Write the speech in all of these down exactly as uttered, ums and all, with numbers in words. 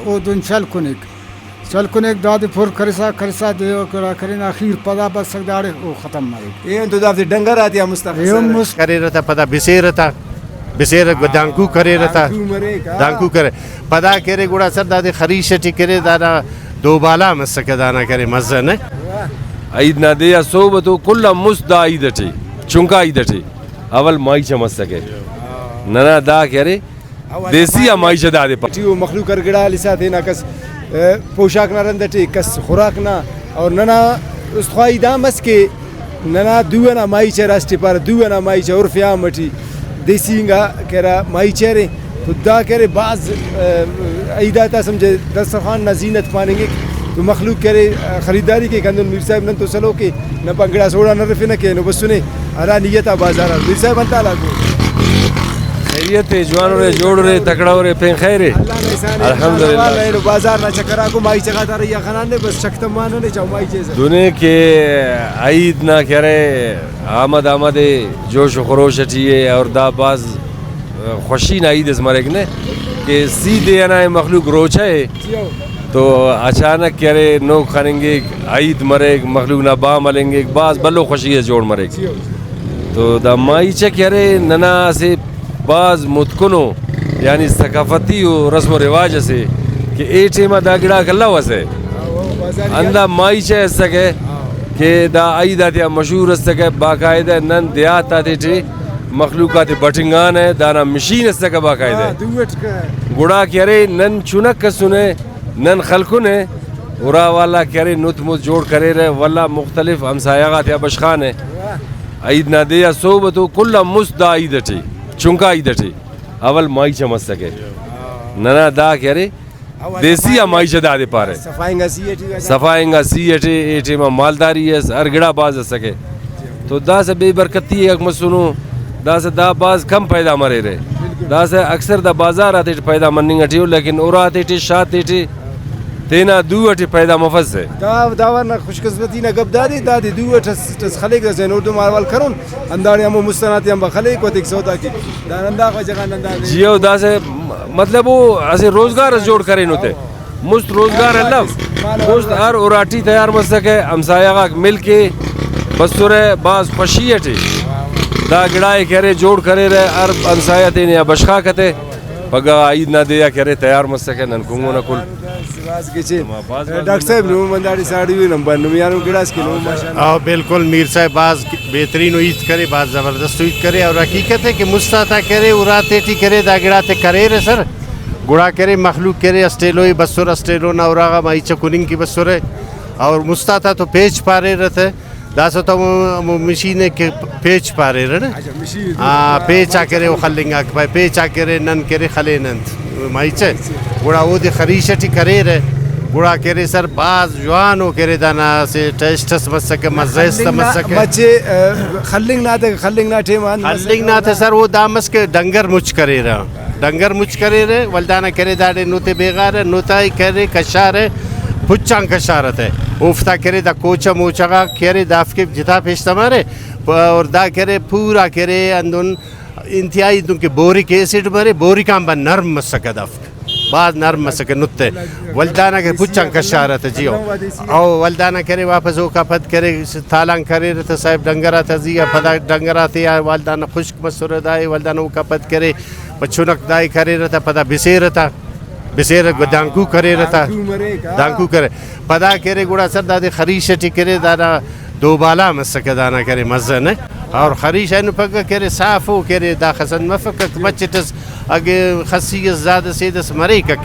اودن چل کنیک، چل کنیک، دادے پر کرسا کرسا دے گڑا کرین، آخیر پدا بسک داڑے او ختم مریک۔ ایہن تو دافتے ڈنگر آتیا مست ایہن مست۔ کریرہ تا پدا بسیرہ تا، بسیرہ گو-، دانکو کریرہ تا۔ دانکو مریک، ہاں۔ دانکو کرے۔ پدا کرے گڑا سر دادے خریش ٹی کرے، دانا دوبالا مسکہ، دانا کرے مزہ نے۔ عید نا دے آ سہب تو کل آن مست دا عید ٹی، چنکا عید ٹی اول ماہیچہ مسکہ۔ ننا دا کہ ارے دیسی آ ماہیچہ دادے پا۔ ٹی او مخلوق ہر گڑا ہلسا تینا، کس، ء، پوشاک نا رند ٹی، کس خوراک نا، اور ننا است خواہی دا مس کہ ننا دو ئنا ماہیچہ ہراسٹ ٹی پارہ، دو ئنا ماہیچہ عرف عام ٹی دیسی انگا کہ ہرا ماہیچہ ارے۔ تو دا کہ ارے بھاز، ء، عید آتا سمجھہ دسترخوان نا زینت پاننگک۔ تو مخلوق کہ ارے، ء، خریداری کیک، ہندن میر صاحب نن تو سلوک ء، نن پان گڑاس اوڑان ہرفنہ کہ اینو بسنے ہرا نیت آ بازار آ۔ میر صاحب انت حال آکو؟ خیریت ء، جوان ارے، جوڑ ارے، تکڑہ ارے، پین خیر ء؟ اللہ نا احسان ء، الحمدللہ۔ انشاءاللہ اینو بازار نا چکر آکو، ماہیچہ غاتا رہی آ خنانے، بس چک تماننے چا ماہیچہ سے۔ دنے کہ عید نا کہ ارے آمد آمد ء، جوش و خروش ٹی ء، اور دا بھاز خوشی نا عید اس مریک نے کہ سی دے ئنا ء مخلوق روچہ ء، تو اچانک کہ ارے نوک خننگک، عید مریک، مخلوق نا بام ہلنگک، بھاز بھلو خوشی اس جوڑ مریک۔ تو دا ماہیچہ کہ ارے ننا اسہ بھاز متکنو یعنی ثقافتی و رسم و رواج اسے کہ اے ٹائما دا گڑاک الوسہ۔ ہندا ماہیچہ اسکہ کہ دا عید آتیا مشہور اسکہ، باقاعدہ نن دیہات آتے ٹی مخلوق آتے بٹنگانہ، دانا مشین اسکہ باقاعدہ۔ ہاں، دو اٹ کہ۔ گڑا کہ ارے نن چنک اسنے، نن خلکنے، ارا والا کہ ارے نت مت جوڑ کریرہ، ولدا مختلف ہمسایہ غاتیا بشخانہ۔ واہ۔ عید نا دے آ سہب تو کل آن مست دا عید ٹی، چنکا عید ٹی اول ماہیچہ مسکہ۔ ننا دا کہ ارے دیسی آ ماہیچہ دادے پارہ۔ صفا انگا سی ٹی۔ صفا انگا سی ٹی، اے ٹائما مالداری اس، ہر گڑا بھاز اسکہ۔ تو داسہ بے برکتی آک مسنو، داسہ دا بھاز کم پیدا مریرہ۔ داسہ اکثر دا بازار آتیٹ پیدا مننگ ٹی ء، لیکن اراتے ٹی، شاتے ٹی تینا دو ٹی پیدا مفسہ۔ دا، دا ورنہ خوش قسمتی نا گپ دادے، دادے دو اٹ اس، اس خلیک، داسہ اینو اردو ماروال کرون، ہنداڑے ہمو مست ئنا تے آن با خلیک و تیک سودا کیک۔ دا ہنداخہ جگہ نن دادے۔ جی او، داسہ م-، مطلب او اسہ روزگار اس جوڑ کرینو تے۔ مست روزگار الو، مست ہر اراٹی تیار مسکہ، ہمسایہ غاک مل کے بسرہ، بھاز خوشی ٹی دا گڑائے کہ ارے جوڑ کریرہ، ہر ہمسایہ تینے آ بشخاکہ تے۔ پگہ عید نا دے آ کہ ارے تیار مسکہ، نن کنگنہ کل۔ بھاز گچین۔ بھاز بھاز ڈاکٹر صاحب، نمو ہنداڑے ساڑی ء، نم بن نم یانو گڑاس کہ نمو ماشاءاللہ۔ آ، بالکل میر صاحب بھاز بہترین و ہیت کرے، بھاز زبردست و ہیت کرے، اور حقیقت ہے کہ مست آتا کرے، اراتے ٹی کرے، دا گڑاتے کریرہ سر، گڑا کرے مخلوق کرے، اسٹ ایلو ء بسر، اسٹ ایلو نا اراغا ماہیچہ کننگ کہ بسرہ، اور مست آتا تو پیچ پاریرہ تہ، داسہ تو ہمو، ہمو مشین ء کہ پیچ پاریرہ نا۔ اچھا، مشین۔ آ، پیچ آ کرے او خلنگاک پائے، پیچ آ کرے نن کرے خلین انت ماہیچہ۔ گڑا اودے خریش ٹی کریرہ، گڑا کرے سر بھاز جوانو کرے، دانا اسہ ٹیسٹ اس مسکہ، مزہ اس تہ خلنگ نا مسکہ۔ مچے، آ، خلنگ نا تہ، خلنگ نا ٹائم آن خلنگ نا تہ سر او دا مس کہ ڈنگر مچ کریرہ۔ ڈنگر مچ کریرہ، ولدانا کرے داڑے نت ء بیغارہ، نت آ کرے کشارہ، پچ آن کشارہ تہ۔ اوفتا کرے دا کوچہ موچہ غاک کرے، دافک جتا پیش تمارہ، پ-، اور دا کرے پورا کرے ہندن انتہائی دنکہ بورک ایسڈ مرے، بورک آن با نرم مسکہ دافک۔ بھاز نرم مسکہ نت ء۔ ولدانا کرے پچ آن کشارہ تہ جی او۔ او ولدانا کرے واپس اوکا پد کرے تالان کریرہ تہ صاحب ڈنگر آتا زی آ، پدا ڈنگر آتے آ ولدانا خشک مسرہ دائے، ولدانا اوکا پد کرے پہ چنک دائے کریرہ تہ پدا بسیرہ تہ، بسیرہ گو-، دانکو کریرہ تہ۔ دانکو مریک، ہاں۔ دانکو کرے۔ پدا کرے گڑا سر دادے خریش ٹی کرے، دانا دوبالا مسکہ، دانا کرے مزہ نے۔ اور خریش اینو پگہ کرے صافو کرے، داخس انت مفکک، مچٹ اس اگہ خسی اس زیادہ سید اس مریکک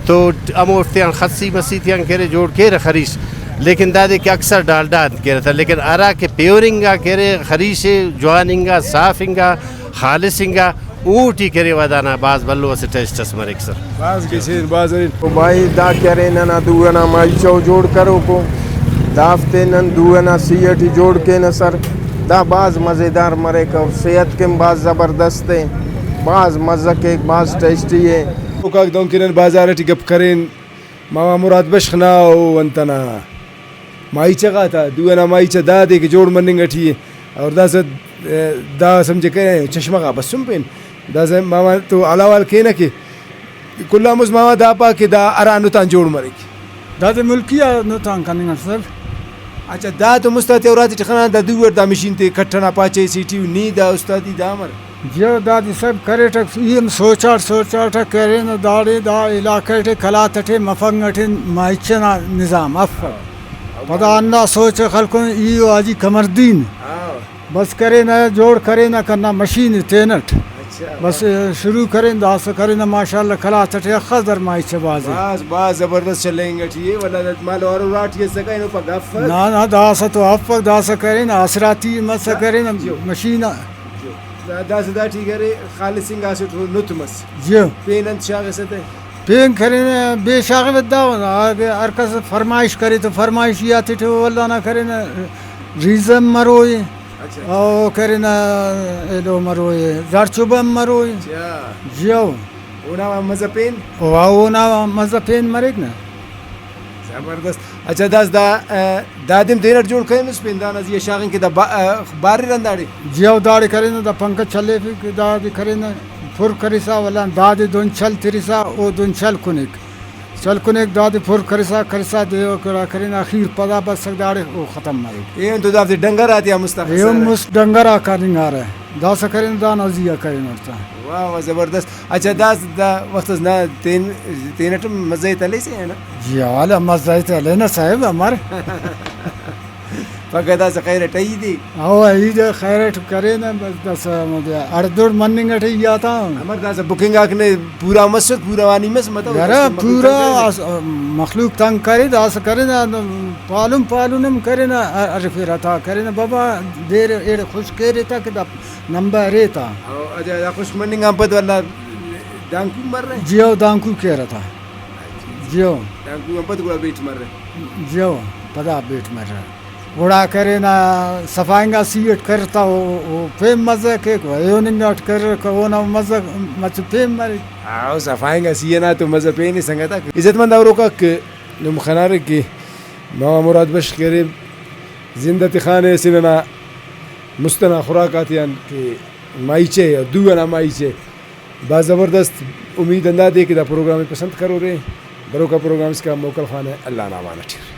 تو ہموفتیان خسی مسی تیان کرے جوڑ کیرہ خریش، لیکن دادے کہ اکثر ڈالڈا انت کیرہ تہ، لیکن ہرا کہ پیور انگا کرے خریش ء، جوان انگا، صاف انگا، خالص انگا، اوٹی کرے و دانا بھاز بھلو اسہ ٹیسٹ اس مریک سر۔ بھاز گچین، بھاز ارین۔ او بھائی، دا کہ ارے ننا دو ئنا ماہیچو جوڑ کروکو، دافتے نن دو ئنا سی ٹی جوڑ کینہ سر۔ دا بھاز مزیدار مریک اور صحت کن بھاز زبردست ء، بھاز مزہ کیک، بھاز ٹیسٹی ء۔ اوکاک دہنکہ نن بازار ٹی گپ کرین ماما مراد بشخ نا او انت ئنا ماہیچہ غاتا، دو ئنا ماہیچہ دادے کہ جوڑ مننگ ٹی ء۔ اور داسہ، ء، دا سمجھہ کہ چشمہ غا بسن پین۔ داسہ ماما تو حال احوال کینہ کہ کل آن مست ماما دا پا کہ دا ہرا نت آن جوڑ مریک؟ دادے ملکی آ نت آن کننگ اٹ سر۔ اچھا، دا تو مست آتے اور آتے ٹی خنا دا دو اٹ دا مشین تے کٹ ئنا پاچے سے ٹی نی دا استادی دا امر؟ جیو دادے سب کریٹک، ای ہم سوچاٹ سوچاٹ کرینہ داڑے دا علاقہ ٹی قلات ٹی مفنگ ٹی ماہیچہ نا نظام افک۔ پدا ہندا سوچ ءِ خلکن ای و حاجی قمردین۔ ہاں۔ بس کرینہ، جوڑ کرینہ کنا مشین ءِ تینٹ۔ اچھا، بس، واہ۔ شروع کرین، داسہ کرینہ، ماشاءاللہ، قلات ٹی اخس در ماہیچہ بھازے۔ بھاز، بھاز زبردست چلینگ ٹی ءِ، ولدا مالو ہر اراٹی اسکہ اینو پگہ افک۔ نا، نا، داسہ تو افک، داسہ کرینہ، آسراتی مسہ دا-، کرینہ، جیو۔ مشین آ۔ جیو۔ دا-، داسہ داٹی کرے، خالص انگا اسٹ نت مس۔ جیو۔ پین انت شاغسہ تہ؟ پین کرینہ، بے شاغوت دا، اگہ ہر کس فرمائش کرے تو فرمائشی آتیٹی ولدا نا کرینہ، ریزہ ہم مروئے، اچھا۔ او کرینہ، ایلو مروئے، زڑچوبہ ہم مروئے۔ اچھا۔ جیو۔ اونا مزہ پین؟ او، اونا مزہ پین مریک نا۔ زبردست۔ اچھا، داس دا، آ، دادم تینٹ جوڑ کرینس پین دانا زیہا شاغنگ کہ دا با-، آ، باریر ہنداڑے؟ جیو داڑے کرینہ، دا پنکھہ چلیفک، دادے کرینہ، پر کرسا ولدا دادے دن چل ترسا، او دن چل کنیک۔ چل کنیک دادے پر کرسا، کرسا دے گڑا کرینہ، اخیر پدا بسک داڑے او ختم مریک۔ ایہن تو دافتے ڈنگر آتیا مست آ ایہن خسارہ۔ مست ڈنگر آ کننگارہ۔ داسہ کرینہ، دانا زیہا کرینٹ تا۔ واہ واہ، زبردست۔ اچھا، دا، دا وخت اس نا تین، تینٹ ہم مزہ ءِ تلیسہ نا؟ جی حال مزہ ءِ تلینہ صاحب امر۔ پگہ داسہ خیر اٹ عید ءِ۔ او عید خیر اٹ کرینہ، بس داسہ ہمودے اڑدڑ مننگ اٹ ای آتا۔ امر داسہ بکنگ آک نے پورا مسٹ، پورا وانی مس، مطلب یارا کسٹمر پورا بکنگ کرینہ۔ اس-، مخلوق تنگ کرے، داسہ کرینہ، پالن پالن ہم کرینہ، ارفیرہ تا کرینہ، بابا دیر ایڑے خوش کیرے تا کہ دا نمبر ارے تا۔ او، اچھا، دا خشک مننگ آن پد ولدا دانکو مرہ؟ جیو، دانکو کیرہ تا۔ جیو۔ دانکو آن پد گڑا بیٹ مرہ؟ جیو، پدا بیٹ مرہ۔ گڑا کرینہ، صفا انگا سی اٹ کر تا، او، او پین مزہ کیک، ایہن انگا اٹ کر، اونا مزہ مچہ پین مریک۔ او، صفا انگا سی انا تو مزہ پین ءِ سنگتاک۔ عزت مند اوروکاک، نم خنارے کہ ماما مراد بخش کرے زندہ تخانے اسہ ننا مست ئنا خوراک آتیان کہ ماہیچہ یا دو ئنا ماہیچہ بھاز زبردست۔ امید ہندادے کہ دا پروگرام ءِ پسند کرورے۔ بروکا پروگرام اسکان موکل خوانہ۔ اللہ نا امان اٹی۔